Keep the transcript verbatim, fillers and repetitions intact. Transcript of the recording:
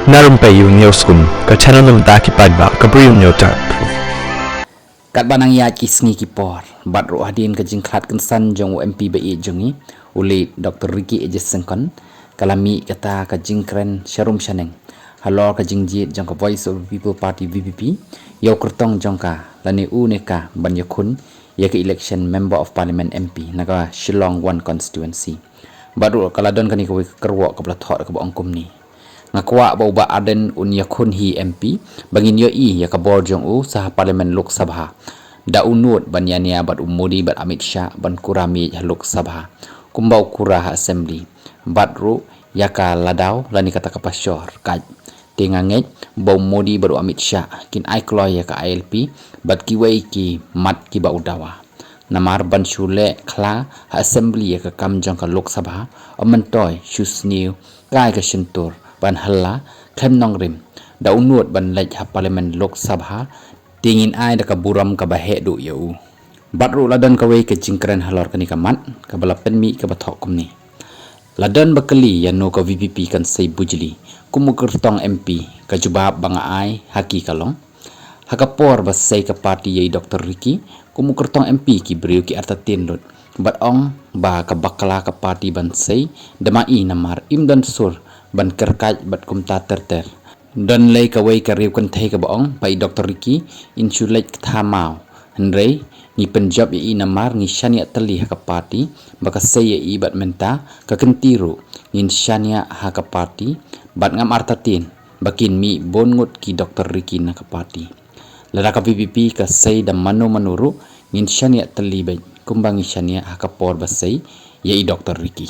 Na Rympei U News Kun, ka channel na bynta ki paidbah ka Bri U News Tap. Katba nang ïaid ki sngi ki por, bad ruh hadien ka jingkhlad kynsan jong u M P ba ïeit jong ngi, u late Doctor Ricky A J Syngkon, ka la mih kata ka jingkren sharum shaneng halor ka jingjied jong ka Voice of the People Party, V P P, ïa u kyrtong jong ka, lane u ne ka ban ïakhun ïa ka election Member of Parliament, M P, na ka Shillong One Constituency. Bad ruh ka la don kane kawei ka kyrwoh kaba la thoh kaba ong kumne: Nga kwah ba u Bah Ardent un ïakhun hi M P, ba ngin ïohi ïa ka bor jong u sha ha Parliament Lok Sabha. Da u nud ban ïania bad u Modi bad Amit Shah ban kura miej ha Lok Sabha, kumba u kura ha Assembly. Bad ruh ïa ka ladaw lane kata ka pashor, ka Te nga ngeit ba u Modi bad u Amit Shah kin ai kloi ïa ka I L P bad kiwei ki mat kiba u dawa. Namar ban shu leh khla ha Assembly ïa ka kam jong ka Lok Sabha, ym myntoi shu sniew kai ka shyntur ban hylla khlem nongrim. Da u nud ban leit ha Parliament Lok Sabha, te ngin ai da ka burom kaba heh duh ïa u. Bad ruh la don kawei ka jingkren halor kane ka mat, kaba la pynmih kaba thoh kumne: La don ba kylli ïano ka V P P kan sei bujli kum u kyrtong M P, ka jubab ba nga ai ha ki ka long: Ha ka por ba sei ka party ïa i Doctor Ricky kum u kyrtong M P, ki briew ki artatien lut bad ong ba ka bakla ka party ban sei da ma i, namar im don sur ban kyrkait bad kumta ter ter. Don lei kawei ka riew kynthei kaba ong ba i Doctor Ricky in shu leit ktha maw. Hynrei ngi pynjop ïa i namar ngi shaniah tylli ha ka party ba ka sei ïa i, bad mynta ka kynti ruh ngin shaniah ha ka party, bad ngam artatien ba kin mih bun ngut ki Doctor Ricky na ka party. Lada ka V P P ka sei da mano mano ruh, ngin shaniah tylli beit kumba ngi shaniah ha ka por ba sei ïa i Doctor Ricky.